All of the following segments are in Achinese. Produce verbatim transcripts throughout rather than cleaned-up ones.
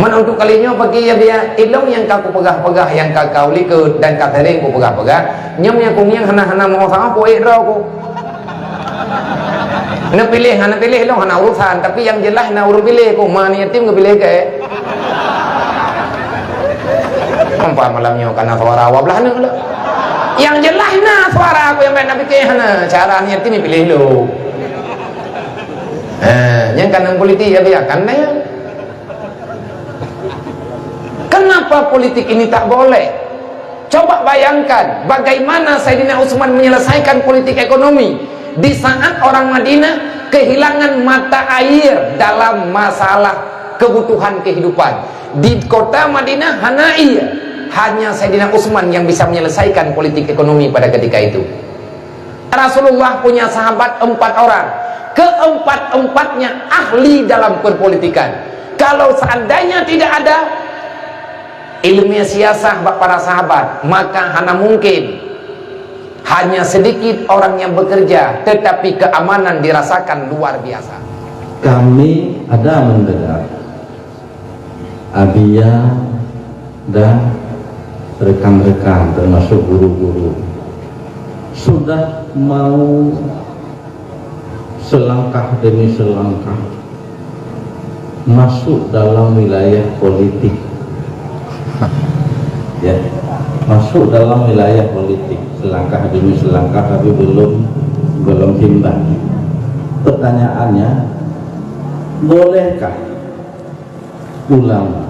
Man untuk kali nyoe pagi ya biar ilong nyang ka kupeugah-peugah, nyang ka kau likot dan ka sering kupeugah-peugah, nyang nyang kungieng hana-hana mau sama ku ék droe ku. Neupiléh hana piléh lôn hana urusan, tapi nyang jeulaih na ureuëng piléh ku, ma aneuk yatim geupiléh keu. Empat malam nyoe kana suara awak belah aneuk lôn. Nyang jeulaih na suara aku nyang baik na piké hana, cara aneuk yatim piléh lôn. Eh, nyang kana politik ya biarkan dah ya. Kenapa politik ini tak boleh? Coba bayangkan bagaimana Saidina Utsman menyelesaikan politik ekonomi di saat orang Madinah kehilangan mata air dalam masalah kebutuhan kehidupan. Di kota Madinah hana air, hanya Saidina Utsman yang bisa menyelesaikan politik ekonomi pada ketika itu. Rasulullah punya sahabat empat orang. Keempat-empatnya ahli dalam perpolitikan. Kalau seandainya tidak ada ilmu siasah bak para sahabat, maka hana mungkin. Hanya sedikit orang yang bekerja, tetapi keamanan dirasakan luar biasa. Kami ada mendengar Abiya dan rekan-rekan, termasuk guru-guru, sudah mau selangkah demi selangkah masuk dalam wilayah politik. Ya, masuk dalam wilayah politik selangkah demi selangkah, tapi belum belum timbang. Pertanyaannya, bolehkah ulama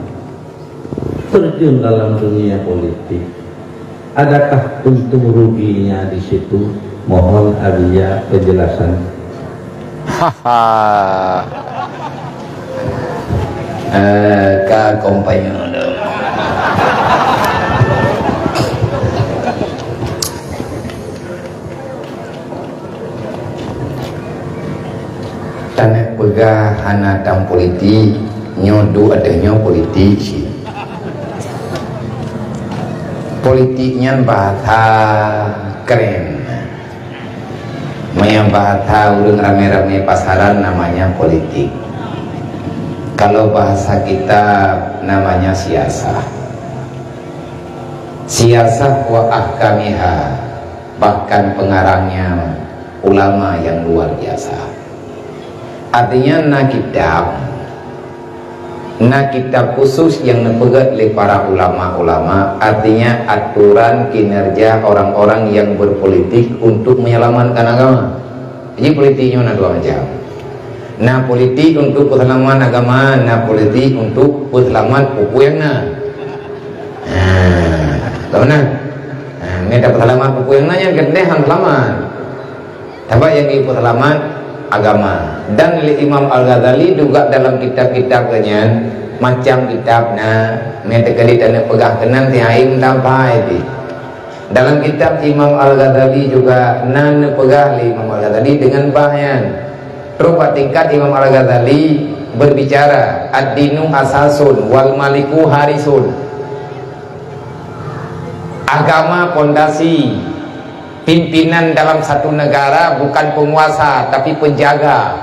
terjun dalam dunia politik? Adakah untung ruginya di situ? Mohon Abiya penjelasan. Haha. Eh, ka kompanyang. Taneuk peugah hana tam politik, nyoe duek ateueh nyoe politik cit. Politik nyan bahasa keren. Meunyo bahasa ureuëng ramé-ramé pasaran namanya politik. Kalau bahasa kita namanya siasah. Siasah wa ahkamiha, bahkan pengarangnya ulama yang luar biasa. Artinya na kitab, na kitab khusus yang neupeugét lé para ulama-ulama, artinya aturan kinerja orang-orang yang berpolitik untuk menyelamatkan agama. Jadi politik nyoe na dua macam. Na politik untuk peuseulamat agama, na politik untuk peuseulamat peue-peue nyang na. Ha, ka meunan. Ha, meunyoe tapeuseulamat peue-peue nyang na nyan keudeh han seulamat. Sabab nyang geupeuseulamat agama. Dan lé Imam Al-Ghazali juga dalam kitab-kitab geuh nyan, macam kitab na, meunyoe teukeudi taneuk peugah keunan si ain tampai pih. Dalam kitab Imam Al-Ghazali juga na neupeugah lé Imam Al-Ghazali deungon bah nyan. Trok bak tingkat Imam Al-Ghazali berbicara, "Ad-dinu asasun wal maliku harisun." Agama pondasi, pimpinan dalam satu negara bukan penguasa tapi penjaga.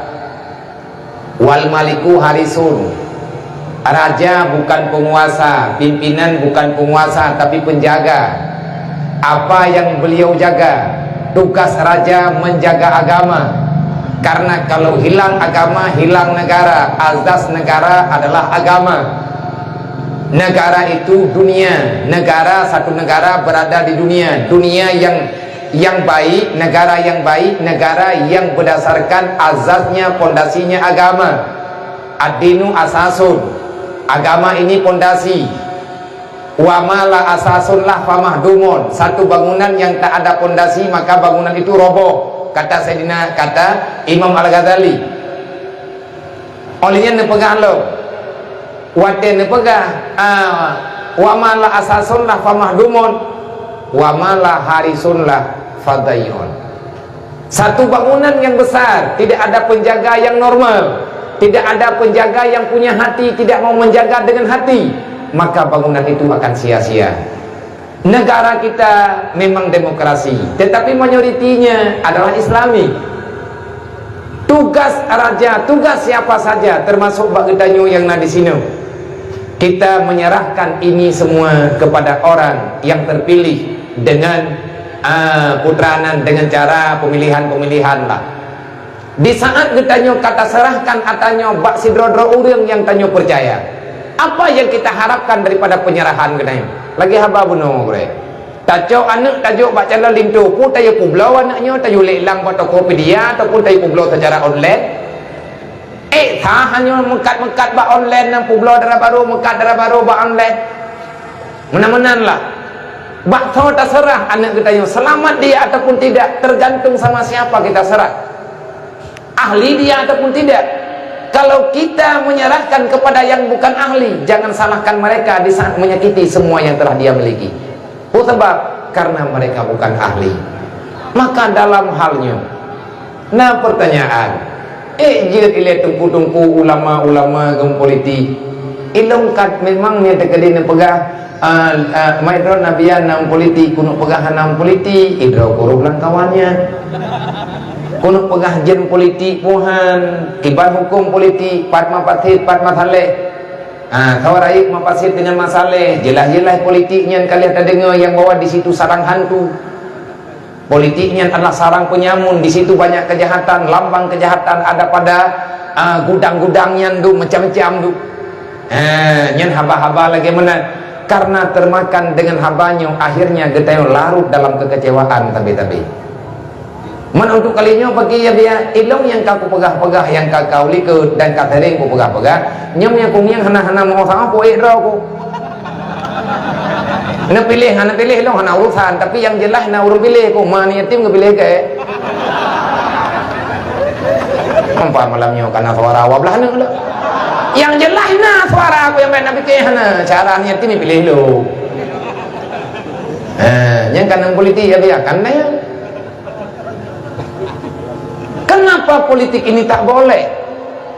Wal maliku harisun. Raja bukan penguasa, pimpinan bukan penguasa, tapi penjaga. Apa yang beliau jaga? Tugas raja menjaga agama. Karena kalau hilang agama, hilang negara. Azas negara adalah agama. Negara itu dunia. Negara, satu negara berada di dunia. Dunia yang yang baik, negara yang baik, negara yang berdasarkan azasnya, pondasinya agama. Ad-dinu asasun. Agama ini pondasi. Wa ma la asasun lah famahdumun. Satu bangunan yang tak ada pondasi, maka bangunan itu roboh, kata Saidina, kata Imam Al-Ghazali. Óh lheueh nyan neupeugah lom, watée neupeugah, ah, "Wa ma la asasun lah famahdumun, wa ma la harisun lah fadayun." Satu bangunan yang besar, tidak ada penjaga yang normal, tidak ada penjaga yang punya hati, tidak mau menjaga dengan hati, maka bangunan itu akan sia-sia. Negara kita memang demokrasi, tetapi mayoritinya adalah Islami. Tugas raja, tugas siapa saja, termasuk bak geutanyoe nyang na di sinoe, Kita menyerahkan ini semua kepada orang yang terpilih dengan, ah, putra nan, dengan cara pemilihan-pemilihan lah. Di saat geutanyoe ka taserahkan atanyoe bak sidroe-droe ureuëng nyang tanyoe peucaya, apa yang kita harapkan daripada penyerahan geutanyoe? Lagée haba bunoe gurée. Tacok aneuëk tajok bak calon linto, peue tayue peubloe aneuëk nyoe, tayue lé lam bak Tokopedia ataupun tayue peubloe secara online? Eh, sah nyoe meukat-meukat bak online, nyang peubloe dara barô, meukat dara barô bak online. Meunan-meunan lah. Bak soe taserah aneuëk geutanyoe, selamat dia ataupun tidak, tergantung sama siapa kita serah. Ahli dia ataupun tidak. Kalau kita menyerahkan kepada yang bukan ahli, jangan salahkan mereka di saat menyakiti semua yang telah dia miliki. Peue sabab? Karena mereka bukan ahli. Maka dalam hal nyoe, na pertanyaan, ék jeuet ilée teungku-teungku, ulama-ulama ngon politik? Ilong kat memang nyan teukeudi neupeugah, ah, ah, mai droe Nabian nam politik, keuneuk peugah hana politik, idroe kuruh lam kawan nyan. Keuneuk peugah jen politik puhan, kiban huköm politik, pat mafasid, pat masaleh. Ha, kawa rayeuk mafasid dengan masaleh, jeulaih-jeulaih politik nyan ka lheueh tadeungoe nyang bahwa di situ sarang hantu. Politik nyan adalah sarang penyamun, di situ banyak kejahatan, lambang kejahatan ada pada, ah, gudang-gudang nyan tu, macam-macam tu. Ha, nyan haba-haba lagée meunan. Karena termakan dengan haba nyoe, akhirnya geutanyoe larut dalam kekecewaan tabe-tabe. Man untuk kali nyoe bagi ya biya, ilong nyang ka kupeugah-peugah, nyang ka kau likot dan ka sering kupeugah-peugah, nyoe nyang kungieng hana-hana mau sama pue droe ku. Neupiléh hana piléh lôn hana urusan, tapi nyang jeulaih na ureuëng piléh ku, ma ni yatim geupiléh keu. Empat malam nyoe kana suara dua belah aneuk lôn. Nyang jeulaih na suara ku nyang baik na piké hana, cara ni yatim piléh lôn. Ha, nyang kana politik ya biya kan na ya. Kenapa politik ini tak boleh?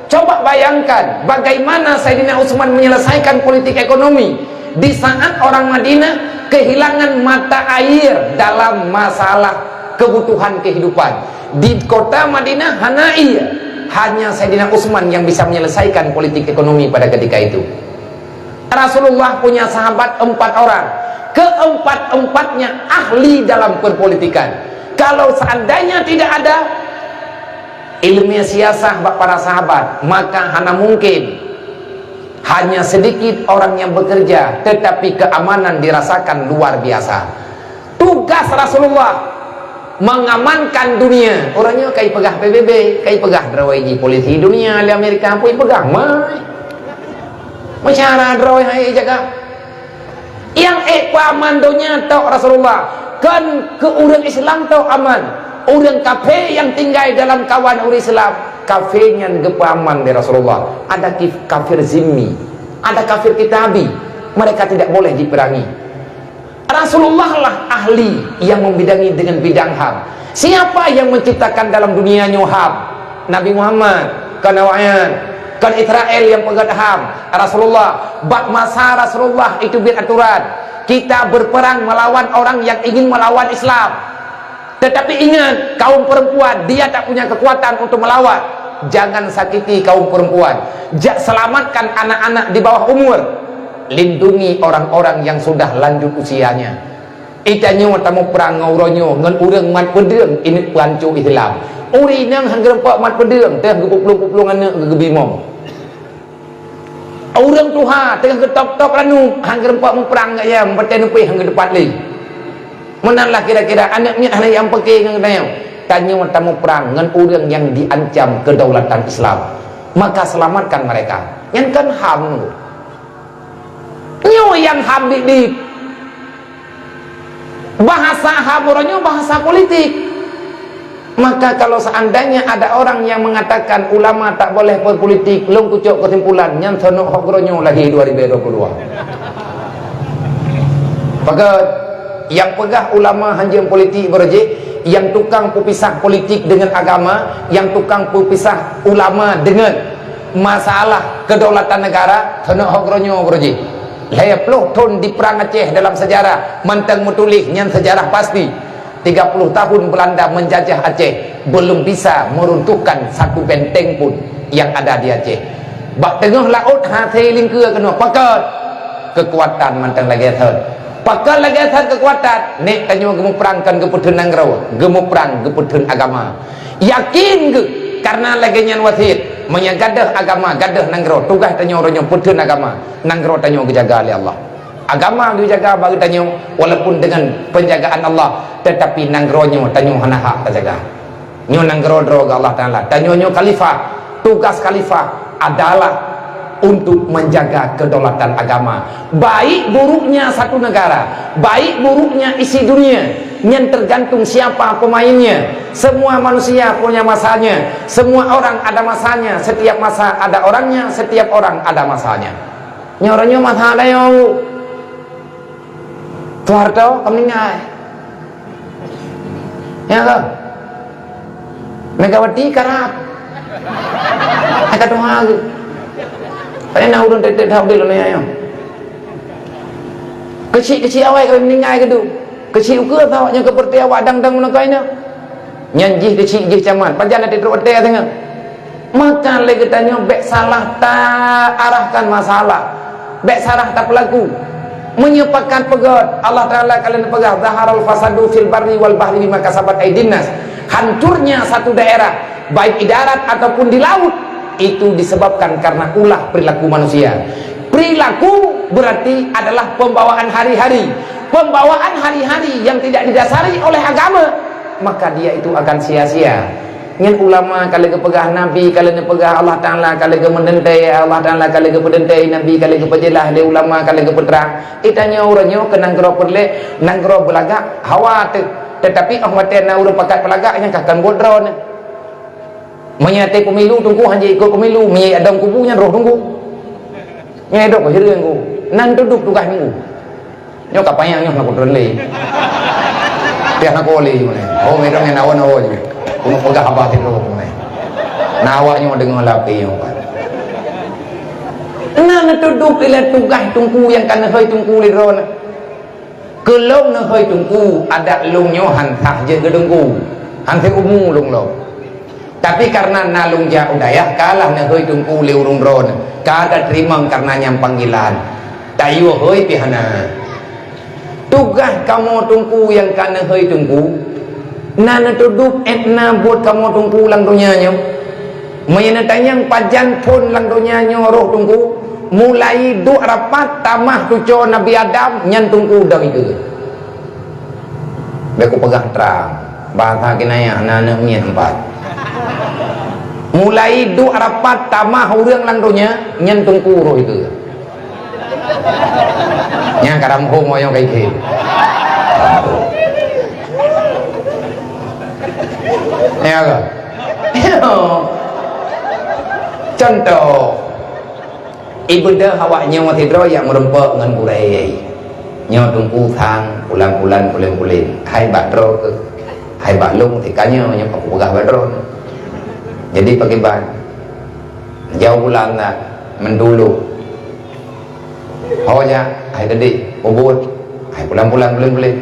Coba bayangkan bagaimana Saidina Utsman menyelesaikan politik ekonomi di saat orang Madinah kehilangan mata air dalam masalah kebutuhan kehidupan. Di kota Madinah hana air, hanya Saidina Utsman yang bisa menyelesaikan politik ekonomi pada ketika itu. Rasulullah punya sahabat empat orang. Keempat-empatnya ahli dalam perpolitikan. Kalau seandainya tidak ada ilmu siasah bak para sahabat, maka hana mungkin. Hanya sedikit orang yang bekerja, tetapi keamanan dirasakan luar biasa. Tugas Rasulullah mengamankan dunia. Orang nyoe kai peugah P B B, kai peugah droe jih polisi dunia di Amerika, pun peugah mai. Masyarakat droe hai jaga. Yang ék peuaman donya tok Rasulullah, kon keu ureuëng Islam tok aman. Ureuëng kafé yang tinggai dalam kawan ureuëng Islam, kafé nyan geupeuaman lé Rasulullah. Ada kif-, kafir zimmi, ada kafir kitabi. Mereka tidak boleh diperangi. Rasulullah lah ahli yang membidangi dengan bidang ham. Siapa yang menciptakan dalam dunia nyoe ham? Nabi Muhammad, kon awaknyan, kon Israel yang peugét ham. Rasulullah, bak masa Rasulullah itu buet aturan. Kita berperang melawan orang yang ingin melawan Islam. Tetapi ingat, kaum perempuan, dia tak punya kekuatan untuk melawan. Jangan sakiti kaum perempuan. Jak selamatkan anak-anak di bawah umur. Lindungi orang-orang yang sudah lanjut usianya. Ita nyoe tamuprang ngon uroe nyoe ngon ureuëng mat peudeueng ineuk peuhanco Islam. Ureuëng inong han geureumpok mat peudeueng, teuh geupeuplong-peuplong aneuk geubimong. Ureuëng tuha teuh geutôb-tôb ranup, han geureumpok muprang ngon ia, meupatéh numpéh han geuteupat lé. Meunan lah kira-kira aneuk miet hana nyang peuke ngon geutanyoe. Tanyoe tamuprang ngon ureuëng nyang diancam kedaulatan Islam. Maka selamatkan mereka. Nyan kan ham. Nyoe nyang ham biet-biet. Bahasa ham uroe nyoe bahasa politik. Maka kalau seandainya ada orang yang mengatakan ulama tak boleh berpolitik, lôn kucok kesimpulan, nyan sonok hok uroe nyoe lagi dua ribu dua puluh dua. Pakat, nyang peugah ulama hanjeut politik beureuji, nyang tukang peupisah politik dengan agama, nyang tukang peupisah ulama dengan masalah kedaulatan negara, sonok hok uroe nyoe beureuji. Lhée ploh thon di Prang Aceh dalam sejarah, mantong meutuléh nyan sejarah pasti. Tiga puluh tahun Belanda menjajah Aceh, belum bisa meruntuhkan satu benteng pun yang ada di Aceh. Bak teungoh laôt hase lingkeue keunoe, pakon keukuatan mantong lagée thon. Pakon lagée thon keukuatan, nek tanyoe geumuprang kon geupeutheun nanggroe, geumuprang geupeutheun agama. Yakin geuh, kareuna lagée nyan wasiet, meunyoe gadôh agama, gadôh nanggroe, tugaih tanyoe uroe nyoe peutheun agama, nanggroe tanyoe geujaga lé Allah. Agama geujaga bak geutanyoe, walaupun dengan penjagaan Allah, tetapi nanggroe nyoe tanyoe hana hak tajaga. Nyoe nanggroe droe geuh Allah Taala. Tanyoe nyoe khalifah. Tugas khalifah adalah untuk menjaga kedaulatan agama. Baik buruknya satu negara, baik buruknya isi dunia, nyan tergantung siapa pemainnya. Semua manusia punya masanya. Semua orang ada masanya. Setiap masa ada orangnya, setiap orang ada masanya. Nyoe uroe nyoe masa dayong. Soeharto ka meuninggai. Ya ka? Megawati karab. Hai ka tuha geuh. Hai na ureuëng tek-tek that udeb lôn nyoe. Keuchik-keuchik awai ka meuninggai keudu. Keuchik ukeue tawak nyang keupeureuté awak dang-dang meunangkai na. Nyan jih keuchik jih camat. Pajan na titrok watée teungoh. Maka lé geutanyoe bék salah ta arahkan masalah, bék salah tapeulaku. Meunyoe pakat peugét, Allah Taala ka lheueh neupeugah, "Zaharal fasadu fil barri wal bahri bima kasabat aidin nas." Hancurnya satu daerah, baik di darat ataupun di laut, itu disebabkan karena ulah perilaku manusia. Perilaku berarti adalah pembawaan hari-hari. Pembawaan hari-hari yang tidak didasari oleh agama, maka dia itu akan sia-sia. Nyan ulama ka lheueh geupeugah, nabi ka lheueh neupeugah, Allah Taala ka lheueh geumeudeuntée, Allah Taala ka lheueh geupeudeuntée, nabi ka lheueh geupeujeulaih lé ulama ka lheueh geupeutrang. Geutanyoe uroe nyoe keu nanggroe peureulée, nanggroe beulagak, hawa teuh. Tetapi óh watée na ureuëng pakat peulagak, nyan ka kon buet droeneuh. Meunyoe até pemilu, teungku hana ikot pemilu, meunyoe adong kubu nyan roh teungku. Nyoe dok hireuen ku. Nan tuduk tugaih teungku. Nyoe ka panyang nyoe na kutron lé. Piah na kole jih meunan. Oh, medong nyang awo-awo jih. Keuneuk peugah haba sidroe meunan. Na awak nyoe deungoe lapée nyoe kan. Na neutudok ilée tugaih teungku nyang ka neuhôi teungku lé droeneuh. Keu lôn neuhôi teungku, adat lôn nyoe han sah jeuet keu teungku. Han seumu lôn lom. Tapi kareuna na lôn jak u dayah, ka lah neuhôi teungku lé ureuëng droeneuh, ka tateurimong kareuna nyan panggilan. Tayue hôi pih hana. Tugaih kamoe teungku nyang ka neuhôi teungku, na neutudok étna buet kamoe teungku lam donya nyoe. Meunyoe neutanyong pajan phon lam donya nyoe roh teungku, mulai duek rapat tamah cucoe Nabi Adam, nyan teungku dong ikeue. Bék kupeugah trang, bahasa kinayah na aneuk miet empat. Mulai duek rapat tamah ureuëng lam donya, nyan teungku roh ikeue. Nyang ka ramhom oyong kai khe. Ya ke? Contoh, ibeudôh awak nyoe sidroe nyang meurumpok ngon gurée. Nyoe teungku sang, pulan-pulan, pulen-pulen. Hai bak droe keuh. Hai bak lôn, tika nyoe nyang aku peugah bak droe. Jadi pakriban? Jauh bulan that, meudulu. Ho jak, hai teudik, ubot, hai pulan-pulan, pulen-pulen.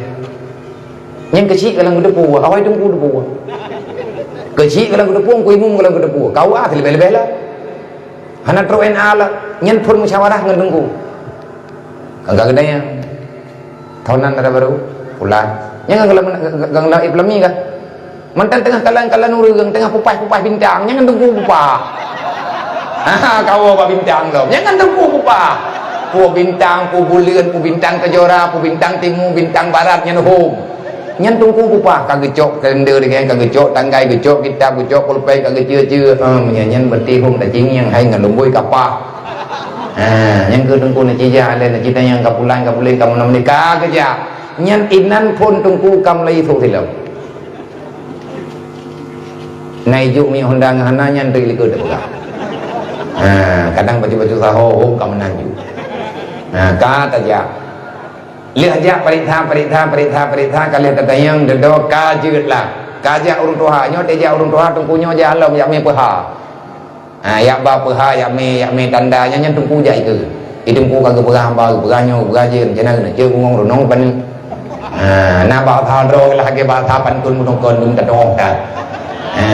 Nyang keuchik ka lam geuteupue, awai teungku teupue. Keuchik ka lam geuteupue, Teungku Imum ka lam geuteupue. K U A sileubeh-leubeh lah. Hana trok N A lah. Nyan phon musyawarah ngon teungku. Ka geuda nyang Thôn nan dara barô, pulan. Nyang ngon lam, ngon lam Islami kah? Mantong teungoh kalon-kalon ureuëng, teungoh peupaih-peupaih bintang, nyan ngon teungku peupaih. Ha, kawoe bak bintang lom. Nyan ngon teungku peupaih. Peue bintang, peue buleuen, peue bintang kejora, peue bintang timu, bintang barat, nyan hom. Nyan teungku peupaih, ka geucok kalender lagée nyan, ka geucok tanggai, geucok kitab, geucok pulpen, ka geucue-cue. Em, nyan, nyan berarti hom tacing nyang hai ngon lumboi kapah. Ha, nyang keu teungku neucija lé, neucita nyang ka pulan, ka pulan, ka meunang-meunang, ka geujak. Nyan inan phon teungku ka mulai isôk silom. Na ijok minyeuk honda ngon hana nyan teuh likot teupeugah. Ha, kadang bacut-bacut saho, hom ka meunan ju. Ha, ka tajak. Lheueh jak pareksa, pareksa, pareksa, pareksa, ka lheueh tatanyong, dudoe ka jeuet lah. Ka jak ureuëng tuha, nyoe teuh jak ureuëng tuha, teungku nyoe jak lom, jak mé peuha. Ha, yak ba peuha, yak mé, yak mé tanda, nyan, nyan teungku jak ikeue. Di teungku ka geupeugah haba, geupeugah nyoe, geupeugah jeuet, macam na keuneuk ceuek bungong runong paneuk. Ha, na bahasa droe lah, lagée bahasa pantun meunokon dum tatoh ka. Ha,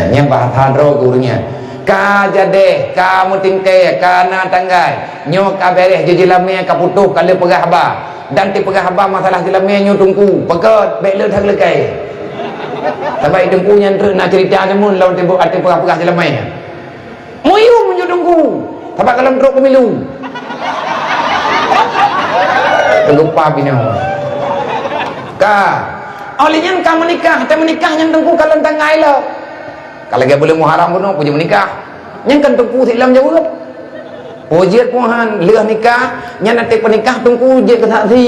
nyan bahasa droe keu ureuëng nyan. Ka jadeh, ka meutingkée, ka na tanggai. Nyoe ka beres jeuet jilamé, ka putôh, ka lheueh peugah haba. Dan tipeugah haba masalah jilamé nyoe Teungku, peugét, bék le that leukée. Sabab Teungku nyan treuk na ceurita deungon lom tipeugah-peugah jilamé. Meuyum meunyoe Teungku, sabab ka lom trok pemilu. Teugeupah binoe. Ka. Óh lheueh nyan ka meunikah, teuh meunikah nyan Teungku ka lom tanggai lom. Ka lagée buleuen Muharram bunoe, peue jeuet meunikah. Nyan kan Teungku sit lom jaweueb. Peue jeuet peue han, lheueh nikah, nyan até peunikah Teungku jeuet keu saksi.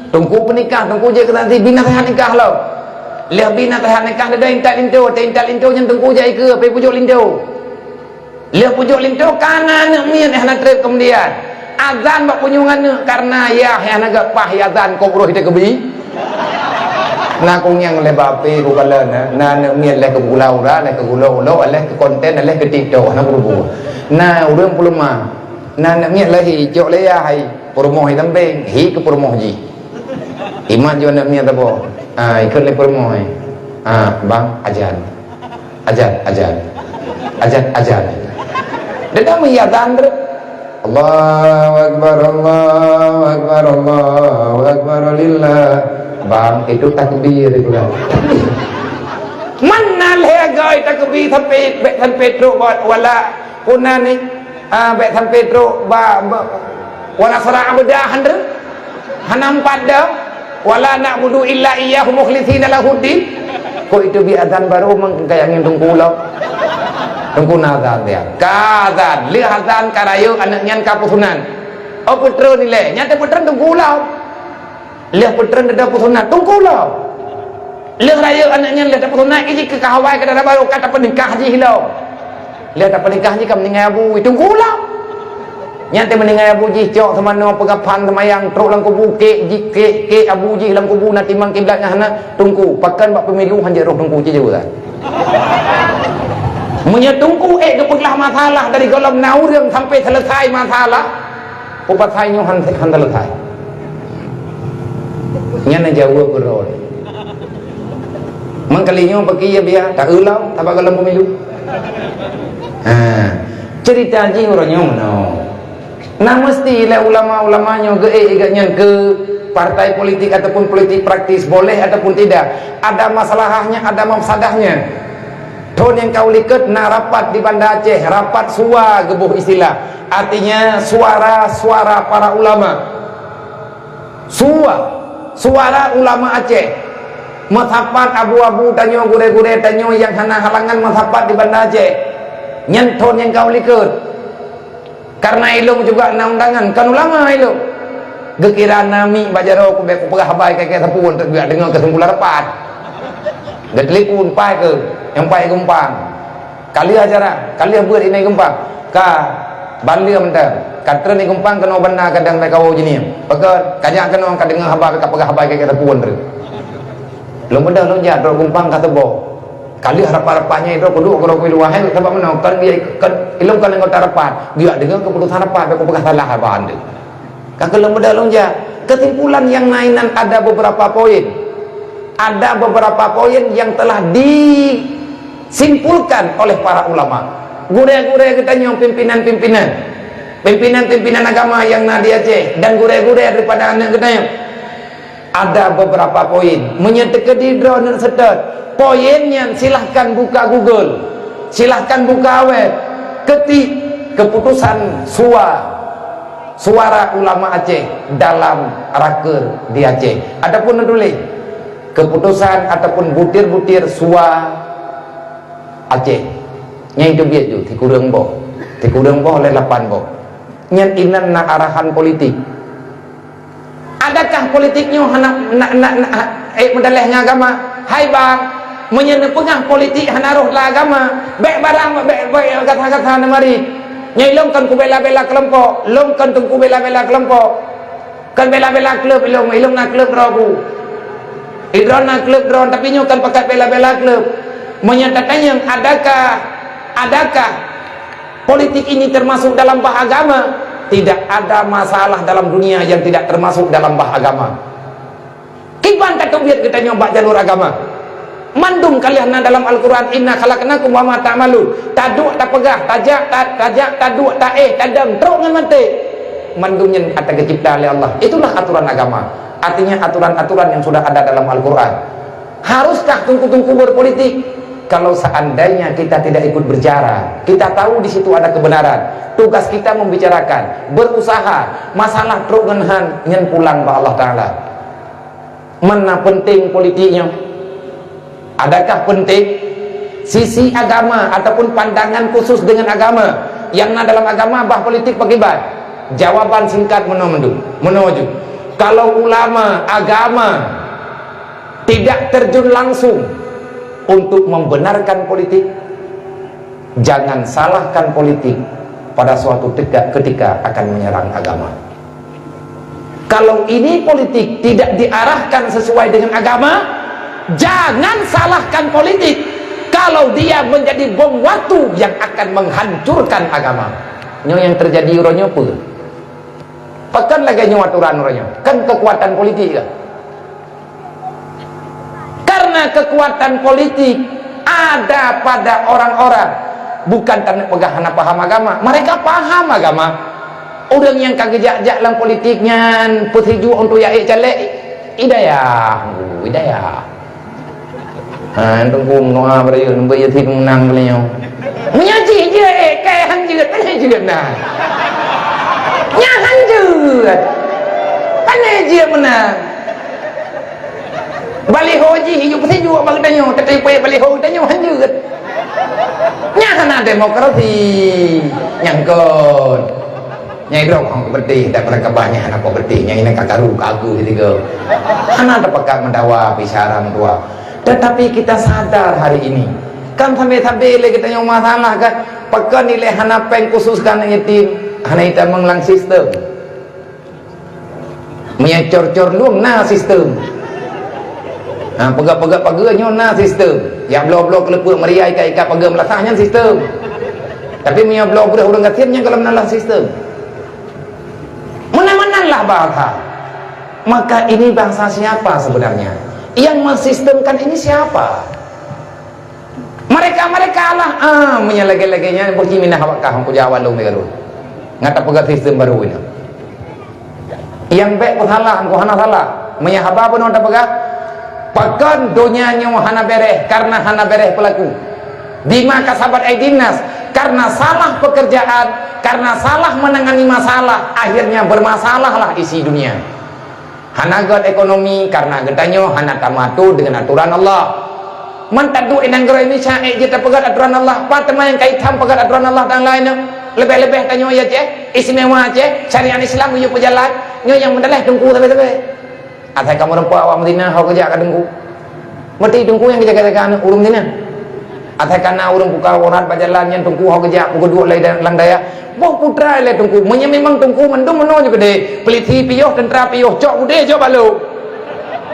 Teungku peunikah, Teungku jeuet keu saksi, bina sehat nikah lom. Lheueh bina sehat nikah, dada intat linto, até intat linto nyan Teungku jak ikeue, pi pujok linto. Lheueh pujok linto, ka na aneuk miet, eh, hana treb keumudian. Azan bak punyueng aneuk, kareuna yah, yah hana geupaih azan, kok roh ite keubi. Na kunyang lé bape ku kalon, eh. Na aneuk miet lé keu gula ura, lé keu gula ulo, lé keu konten, lé keu TikTok, na keu buku. Na ureueng peuleumah. Na aneuk miet lé hi, cok lé yah hai, peurumoh hi lambeng, hi keu peurumoh jih. Imat jih aneuk miet tabo. Ah, ikot lé peurumoh hai. Ah, bang, ajan. Ajan, ajan. Ajan, ajan. Dia dah menghias tangan tu. Allahu Akbar, Allahu Akbar, Allahu Akbar, lillah. Bang, itu takbir itu kan. Mana lehgai takbir sampai, sampai trok buat wala puna ni? Ah, bék sampai trok ba, ba, wala sara abda hana, hana empat dah. Wala na'budu illa iyyahu mukhlishina lahuddin. Kok itu bi azan baru meng-, kayak angin Teungku lom. Teungku na azan dia. Ka azan, lheueh azan ka rayeuk aneuk nyan ka peusunat. Oh, putra nilai. Nyata putra Teungku lom. Lheueh peutreun dada peusunat, Teungku lom. Lheueh rayeuk aneuk nyan lheueh tapeusunat, iji keu kahawai keu dara barô ka tapeunikah jih lom. Lheueh tapeunikah jih ka meuninggai abu, Teungku lom. Nyan teuh meuninggai abu jih cok seumanoe peugah phan seumayang trok lam kubu, kek jih, kek, kek abu jih lam kubu na timang kiblat nyan hana, Teungku. Pakon bak pemilu hanjeuet roh Teungku ci jeuet. Meunyoe Teungku ék geupeuglah masalah dari gohlom na ureueng sampai selesai masalah, Peue pasai nyoe han, han teuleukai. Nyan na jaweueb keudroe. Mangkali nyoe bagi ya biya, ta eulau, tabak gohlom pemilu. Ha, cerita jih uroe nyoe meunoe. Nah, mesti lé ulama-ulama nyoe geuék geuh nyan keu partai politik ataupun politik praktis, boleh ataupun tidak. Ada masalahnya, ada mafsadahnya. Thon nyang ka u likot na rapat di Banda Aceh, rapat SUA geuboh istilah. Artinya suara-suara para ulama. SUA, suara ulama Aceh. Meusapat abu-abu tanyoe, gurée-gurée tanyoe nyang hana halangan meusapat di Banda Aceh. Nyan thon nyang ka u likot. Karena ilong juga na undangan, kan ulama ilong. Geukira nami bak jaroe kubek kupeugah haba keu sapeue untuk biak deungoe keusimpulan rapat. Geutelepon pai keu, nyang pai geumpang. Ka lheueh acara, ka lheueh beuet inai geumpang. Ka bandum mantong. Ka treun geumpang keunoe banda kadang bak kawoe jinih. Pakon, ka jak keunoe ka deungoe haba ka peugah haba keu sapeue untuk. Lôn beudôh lôn jak trok geumpang ka teuboh. Ka lheueh rapat-rapat nyan droe kuduek keudroe luwah hai, sabab meunoe kan dia kan ilong kan anggota rapat, biak deungoe keputusan rapat, biak kupeugah salah haba ande. Ka keu lôn beudôh lôn jak. Kesimpulan nyang na inan ada beberapa poin. Ada beberapa poin yang telah disimpulkan oleh para ulama. Gurée-gurée geutanyoe pimpinan-pimpinan, pimpinan-pimpinan agama nyang na di Aceh dan gurée-gurée daripada aneuk geutanyoe. Ada beberapa poin. Meunyoe teukeudi droeneuh seutôt poin nyan, silahkan buka Google, silahkan buka web, ketik keputusan SUA, Suara Ulama Aceh dalam raker di Aceh. Adapun neutuléh keputusan ataupun butir-butir SUA Aceh. Nyang itu biet ju, sikureueng boh. Sikureueng boh lé lapan boh. Nyan inan na arahan politik. Adakah politik nyoe hana, na, na, na, eh, meudaléh ngon agama? Hai bang, meunyoe neupeugah politik hana roh lam agama, bék barang, bék, bék gata-gata neumari. Nyoe ilong kon kubela-bela keulompok, ilong kon teungku bela-bela keulompok. Kon bela-bela klub ilong, ilong na klub droe ku. Idroe na klub droe, tapi nyoe kon pakat bela-bela klub. Meunyoe tatanyong, adakah, adakah politik ini termasuk dalam bah agama? Tidak ada masalah dalam dunia yang tidak termasuk dalam bah agama. Kiban tateubiet geutanyoe bak jalur agama. Mandum ka lheueh na dalam Al-Quran, "Inna khalaqnakum wa ma ta'malun." Taduek tapeugah, tajak, ta-, tajak, taduek, taéh, tadong, trok ngon maté. Mandum nyan ata geucipta lé Allah. Itulah aturan agama. Artinya aturan-aturan yang sudah ada dalam Al-Quran. Haruskah teungku-teungku berpolitik? Kalau seandainya kita tidak ikut bicara, kita tahu di situ ada kebenaran. Tugas kita membicarakan, berusaha, masalah trok ngon han, nyan pulang bak Allah Taala. Mana penting politik nyoe? Adakah penting sisi agama ataupun pandangan khusus dengan agama? Yang na dalam agama bah politik pakiban? Jawaban singkat meunoe mandum, meunoe ju. Kalau ulama agama tidak terjun langsung untuk membenarkan politik, jangan salahkan politik pada suatu teka-, ketika akan menyerang agama. Kalau ini politik tidak diarahkan sesuai dengan agama, jangan salahkan politik kalau dia menjadi bom waktu yang akan menghancurkan agama. Nyoe yang terjadi uroe nyoe peue? Pakon lagée nyoe aturan uroe nyoe? Kan kekuatan politik kan? Karena kekuatan politik ada pada orang-orang, bukan taneuk peugah hana paham agama. Mereka paham agama. Ureuëng nyang ka geujak-jak lam politik nyan peusijuek untuk yaék caleg, hidayah, hidayah. Ha, Teungku meudoa bak rayeuk, Teungku Yasin meunang kali nyoe. Meunyoe jih jeuet, eh, kai han jeuet, pane jeuet na. Nyan han jeuet. Pane jeuet meunang. Baliho jih yue peusijuek bak geutanyoe, teutai peuet baliho geutanyoe han jeuet. Nyan hana demokrasi. Nyang kon. Nyang idroe hong peudeh, dak pernah keubah nyan hana peudeh. Nyang inong ka karu, ka agu sigoe. Hana teupeugah meudawa bicara meudawa. Tetapi kita sadar hari ini, kan sabe-sabe lé geutanyoe masalah kan, pakon ilée hana péng khusus keu aneuk yatim, hana itamong lam sistem. Meunyoe cor-cor lueng na sistem. Ha, peugah-peugah pageue nyoe na sistem. Nyang bloe-bloe keuleupeuek meuria ikat-ikat pageue meulasah nyan sistem. Tapi meunyoe bloe breueh ureuëng gasien nyan gohlom na lam sistem. Meunan-meunan lah bahasa. Maka ini bahasa siapa sebenarnya? Yang mensistemkan ini siapa? Mereka-mereka lah, ah, meunyoe lagée-lagée nyan, beuci minah awak kah, Teungku Jawa lôn lagée lôn. Ngat tapeugah sistem baru ini. Nyang bék peusalah, Teungku hana salah. Meunyoe haba bunoe tapeugah, pakon donya nyoe hana béréh, karena hana béréh pelaku. Bima kasabat aidin nas, karena salah pekerjaan, karena salah menangani masalah, akhirnya bermasalahlah isi dunia. Hana gét ekonomi karena geutanyoe hana tamatu deungon atoran Allah. Man taduek inong nanggroe Indonesia ék jeuet tapeugét atoran Allah, pat teuma nyang ka itam peugét atoran Allah dan laén nyoe. Leubeh-leubeh tanyoe ya Aceh, istimewa Aceh, syariat Islam yue peujalan, nyoe nyang meudaleh teungku sabe-sabe. Asai kamoe rumpok awak Madinah ho geujak ka teungku. Meuti teungku nyang geujaga-jaga aneuk ureuëng Madinah. Asai kana ureuëng buka urat bak jalan nyan teungku ho geujak peugeuduk lé lam dayah. Boh putra lé teungku, meunyoe memang teungku mandum meunoe ju keudeh, polisi piôh, tentara piôh, cok udeh, cok balok.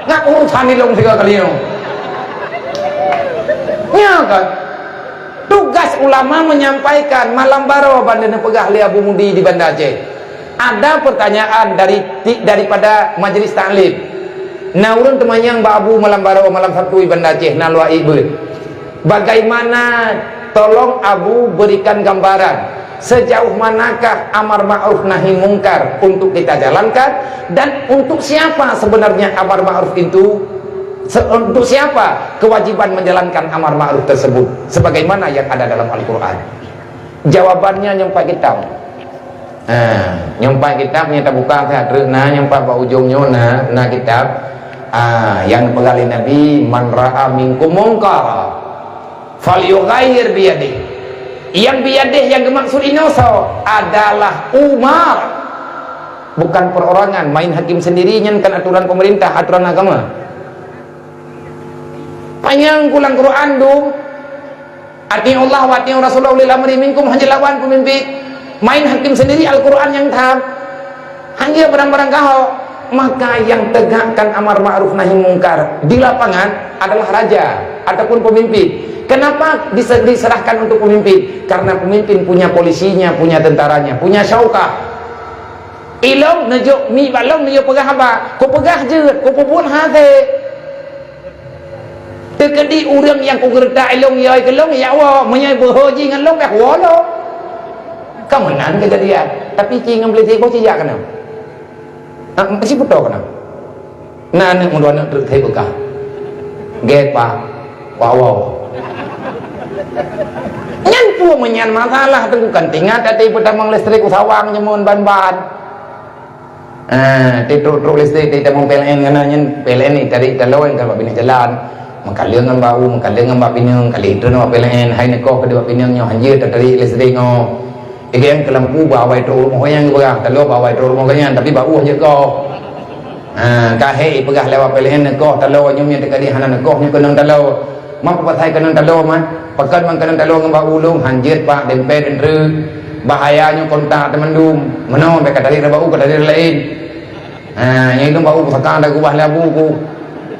Ngat urusan ilong siga kali nyoe. Nya kan? Tugas ulama menyampaikan, malam baroe ban neupeugah lé Abu Mudi di Banda Aceh. Ada pertanyaan dari ti-, daripada majlis taklim. Na ureuëng teumanyong bak Abu malam baroe, malam Sabtu di Banda Aceh, na luwa ié beuet. Bagaimana, tolong Abu berikan gambaran, sejauh manakah amar ma'ruf nahi mungkar untuk kita jalankan, dan untuk siapa sebenarnya amar ma'ruf itu, se-, untuk siapa kewajiban menjalankan amar ma'ruf tersebut, sebagaimana yang ada dalam Al-Quran? Jawabannya nyang pat kitab. Ha, nyang pat kitab nyang tabuka siat treuk na, nyang pat bak ujong nyoe na, na kitab. Ha, nyang peugah lé Nabi, "Man ra'a minkum munkara, falyughayyir biyadih." Yang biyadih yang geumaksud inoe soe? Adalah Umar. Bukan perorangan, main hakim sendiri nyan kan aturan pemerintah, aturan agama. Panyang kulang Quran dum. Atiullah wa atiur Rasulullah ulil amri minkum, hana lawan peumimpin. Main hakim sendiri Al-Quran nyang that. Hana barang-barang kahok. Maka yang tegakkan amar ma'ruf nahi mungkar di lapangan adalah raja ataupun pemimpin. Kenapa dise-, diserahkan untuk pemimpin? Karena pemimpin punya polisinya, punya tentaranya, punya syaukah. Ilong neujok mi balong neujok peugah haba. Ku peugah jeuet, ku peubuet hase. Keudéh ureuëng nyang kugeureutak ilong yai keu lôn, ya Allah, meunyoe beuho jih ngon lôn, bèk woe lôn. Ka meunan keujadian. Tapi ci ngon Puleusik boh ci jak keunoe. Ah, meusi putôh keunoe. Na aneuk meudua aneuk treuk that beukah. Gét, Pak. Wow, wow. Nyan peue meunyan masalah tu bukan tingat até peutamong listrik u sawang nyemun ban-ban. Ah, ti trok-trok listrik ti tamong P L N kana nyan P L N ni tadi taloe ka bak binéh jalan. Meukaleueng ngon bak u, meukaleueng ngon bak binéh, kali itu nama P L N, hai neukoh keudua bak binéh nyoe hanjeuet tatarik listrik nyoe. Igan keu lampu bak awai trok rumoh nyang geupeugah, taloe bak awai trok rumoh nyan, tapi bak u jeuet koh. Ha, ka hék ipeugah lewat P L N neukoh taloe nyoe, nyoe teuka di hana neukoh nyoe keunong taloe. Ma peue pasai keunong taloe ma? Pakon man keunong taloe ngon bak u lôn hanjeuet bak dempet dentreuk. Bahaya nyoe kontak teumandum. Meunoe bèk ka tari bak u ka tari laén. Ha, nyang itu bak u pusaka dah kubah lé abu ku.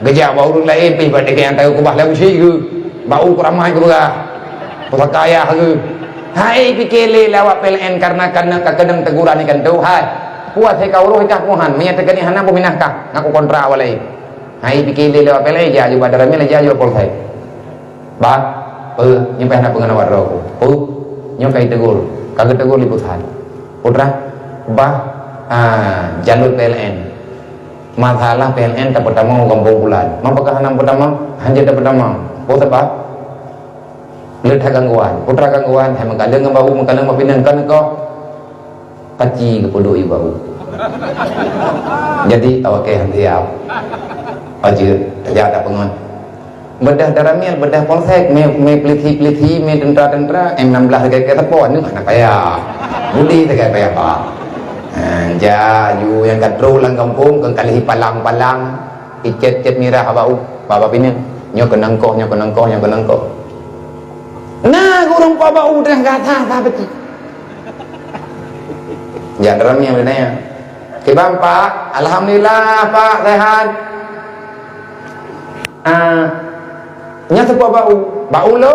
Geujak bak ureuëng laén pih bak degeng nyang tahu kubah lé abu syik geuh. Bak u kuramai geuh beurah. Pusaka ayah geuh. Hai pike lé lawak P L N karena kana ka keunong teguran ikan tu hai. Puas hai ka uroh ikah puhan meunyo teuka ni hana peminah kah ngaku kontra awak laén. Hai pike lé lawak P L N jak aju bak daramil jak aju polsek. Bah, peue nyoe payah na peungeuna droe ku. Peue nyoe ka itegur, ka geutegur lé pusat. Putra, bah, ah, jalur P L N. Masalah P L N tapeutamong u gampông bulan. Ma pakon hana peutamong? Hanjeuet tapeutamong. Peue sabab? Le that gangguan. Putra gangguan, hai meukaleueng ngon bak u, meukaleueng bak binéh kon neukoh. Paci geupeuduek yu bak u. Jadi awak keh hana siap. Aja tajak tak pengon. Bedah daramil, bedah polsek, mé mé polisi-polisi, mé tentara-tentara, M enam belas lagi ke tepo, ni mana payah. Budi tegai payah pak. Ha, ja, yu yang katro lang kampung, kengkali palang-palang, icet-cet mirah abak u, bak binéh. Nyoe keunong koh, nyoe keunong koh, nyoe keunong koh. Nah, gurung pabau dah gata, gata beti. Jak dalam yang lain ya. Kiban pak, alhamdulillah pak sehat. Ah, nya sepuh bau, bau lo.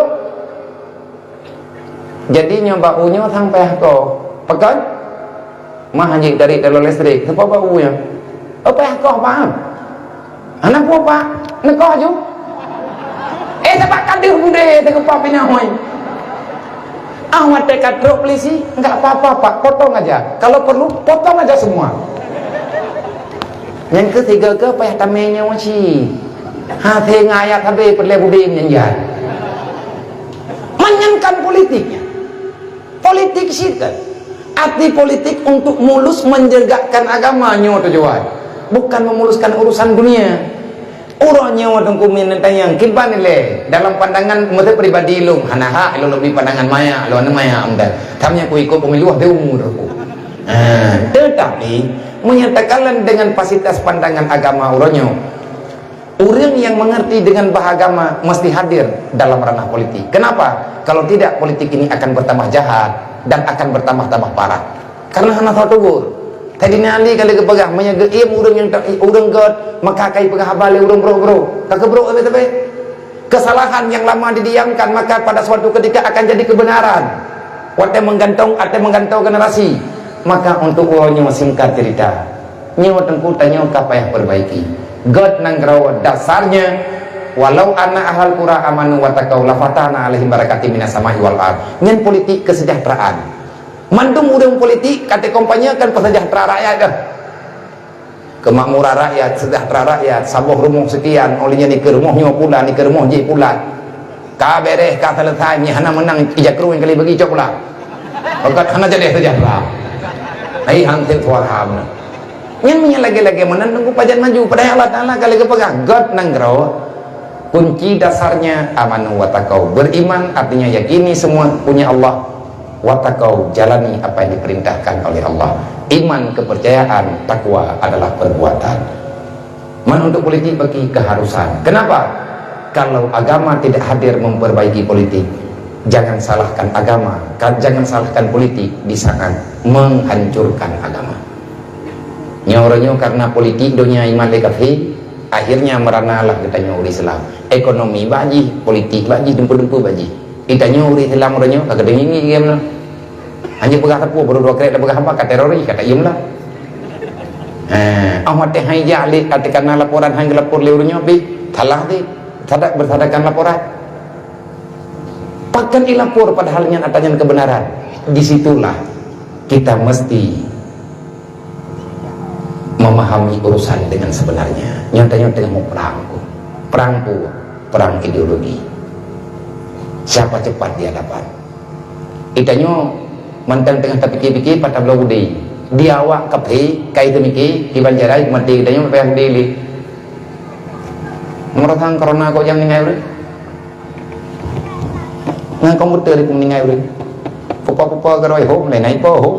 Jadi nyoe bau nyoe sampai ko. Pekan? Mah hanjeuet dari dalam listrik, seupôt bak u nyan. Oh, payah koh, Pak. Hana peue, Pak. Neukoh ju. Eh, sabab ka deuh budé teugeupah pinah hôi. Ah, watèe ka trok polisi, enggak apa-apa, Pak. Potong aja. Kalau perlu, potong aja semua. Nyang keu tiga ke payah tamé nyoe cit. Ha, teuingat ayat habéh peureulèe budé meunyan jai. Meunyan kan politiknya. Politik cit kan. Arti politik untuk mulus menegakkan agama nyoe tujuan. Bukan memuluskan urusan dunia. Uroe nyoe Teungku Min tanyong, kiban ilèe dalam pandangan meusti pribadi lôn, hana hak lôn leubeh pandangan maya, lôn maya amdan. Tham nyang kuikot pemilu habéh umu Teungku. Ha, tetapi menyatakan dengan fasilitas pandangan agama uroe nyoe, ureuëng yang mengerti dengan bahasa agama mesti hadir dalam ranah politik. Kenapa? Kalau tidak, politik ini akan bertambah jahat dan akan bertambah-tambah parah. Karena hana soe tegur. Saidina Ali ka lheueh geupeugah, meunyoe geuiem ureuëng nyang ta-, ureuëng gét, maka ka jipeugah haba lé ureuëng brok-brok. Ka keubrok sabe-sabe. Kesalahan yang lama didiamkan, maka pada suatu ketika akan jadi kebenaran. Watèe meugantung, watèe meugantung generasi. Maka untuk uroe nyoe singkat cerita, nyoe Teungku tanyoe ka payah perbaiki. Gét nanggroe dasarnya, "Walau anna ahlal qura amanu wattaqau lafatahna 'alaihim barakatim minas sama'i wal ard." Nyan politik kesejahteraan. Mandum ureuëng politik ka teukompanyekan peuseujahtera rakyat dah. Keumakmuran rakyat, seujahtera rakyat, saboh rumoh sekian, oleh nyan dikeue rumoh nyoe pula, dikeue rumoh jih pula. Ka beres, ka selesai, nyan hana meunang, ija krueng kali bagi cok pula. Pakat hana jadi seujahtera. Hai hansip suara beuna. Nyan meunyan lagèe-lagèe meunan Teungku pajan maju. Padahai Allah Taala ka lagèe peugah, gét nanggroe. Kunci dasarnya amanu wattaqau. Beriman artinya yakini semua punya Allah. Wattaqau, jalani apa yang diperintahkan oleh Allah. Iman, kepercayaan, takwa adalah perbuatan. Man untuk politik bagi keharusan. Kenapa? Kalau agama tidak hadir memperbaiki politik, jangan salahkan agama, ka-, jangan salahkan politik di saat menghancurkan agama. Nyoe uroe nyoe karena politik donya iman lé kafé, akhirnya meurana lah geutanyoe ureuëng Islam. Ekonomi bak jih, politik bak jih, dumpeue-dumpeue bak jih. Geutanyoe ureuëng Islam uroe nyoe ka geudeungi game nyoe. Hanya peugah sapeue, baru dua kali dah peugah haba ka teroris, ka tak iem lah. Ha, ah watèe hai jak lé, ka teuka na laporan hai geulapor lé ureuëng nyoe pih, salah deh. Sadak-, bersadakkan laporan. Pakon ilapor padahal nyan ata nyan kebenaran. Di situlah kita mesti memahami urusan dengan sebenarnya. Nyoe tanyoe teungoh muprang ku. Prang ku, prang ideologi. Siapa cepat dia dapat. Itanyoe mantong teungoh tapike-pike pat tabloe udé. Di awak kaphé, kai teumike, kiban jarai mati itanyoe payah udé lé. Meurasang corona kok jam ninggai ureuëng. Nang komputer itu meninggai ureuëng. Pupa-pupa garoi ho, mulai naik po ho.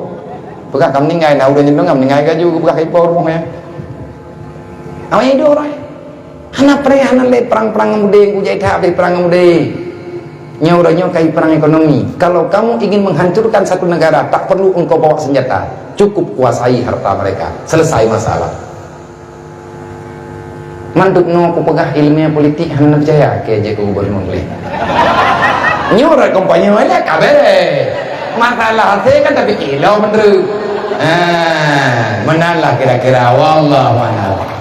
Peugah kam meninggai, na ureuëng nyoe ngam meninggai gaju, peugah ipo rumoh ya. Awai do rai. Hana preh, hana lé perang-perang ngon udé, kujai that habéh perang ngon udé. Nyoe uroe nyoe kai perang ekonomi. Kalau kamu ingin menghancurkan satu negara, tak perlu engkau bawa senjata. Cukup kuasai harta mereka. Selesai masalah. Mandum noe kupeugah ileumèe politik hana percaya keu jeuet keu gubernur lé. Nyoe rot kampanye lé ka bèrèh. Masalah hase kan tapi kilo menteri. Ha, meunan lah kira-kira, wallahu a'lam.